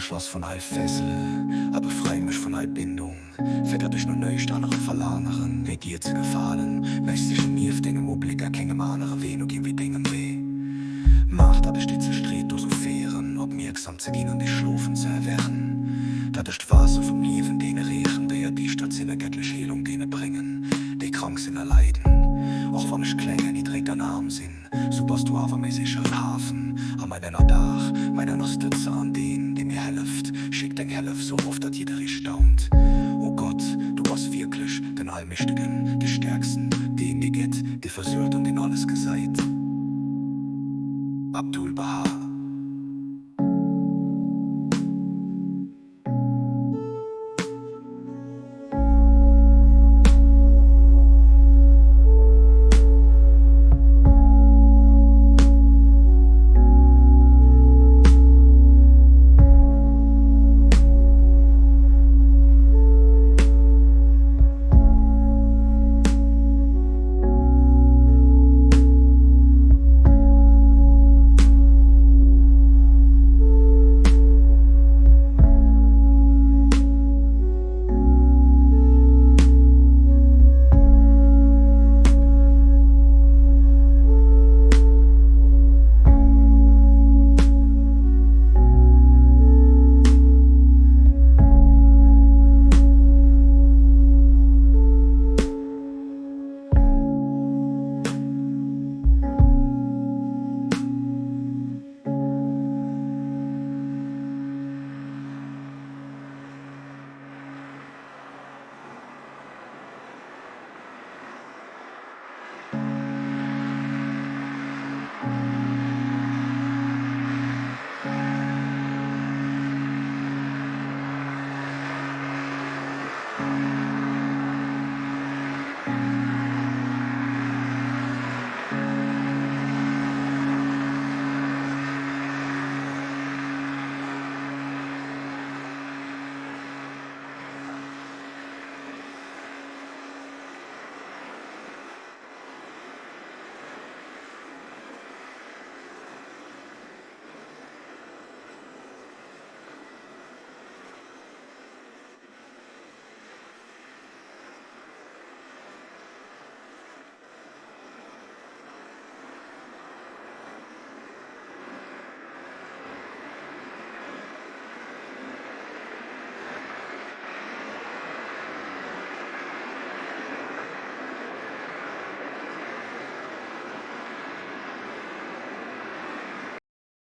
mech lass vun all Fessel a befrei mech vun all Bindung, fir datt ech no nëischt anerem verlaangeren, wéi dir ze gefalen. Léiss sech nieft dengem Ubléck a kengem anere Wee no ginn, wéi dengem Wee. Maach, datt ech déi zerstreet dozu féieren, opmierksam ze ginn an déi Schlofen ze erwächen, datt ech d'Waasser vum Liewen deene reechen, déi erdiischtert sinn, a gëttlech Heelung deene bréngen, déi krank sinn a leiden. Och wann ech kleng, erniddregt an aarm sinn, sou bass du awer mäi sécheren Hafen a mäin Ënnerdaach, mäin Ënnerstëtzer an deen, dee mir hëlleft. Schéck deng Hëllef sou oft, datt jidderee staunt. O Gott, du bass wierklech den Allmächtegen, de Stäerksten, deen, dee gëtt, dee versuergt an deen alles gesäit. Abdu'l-Bahá.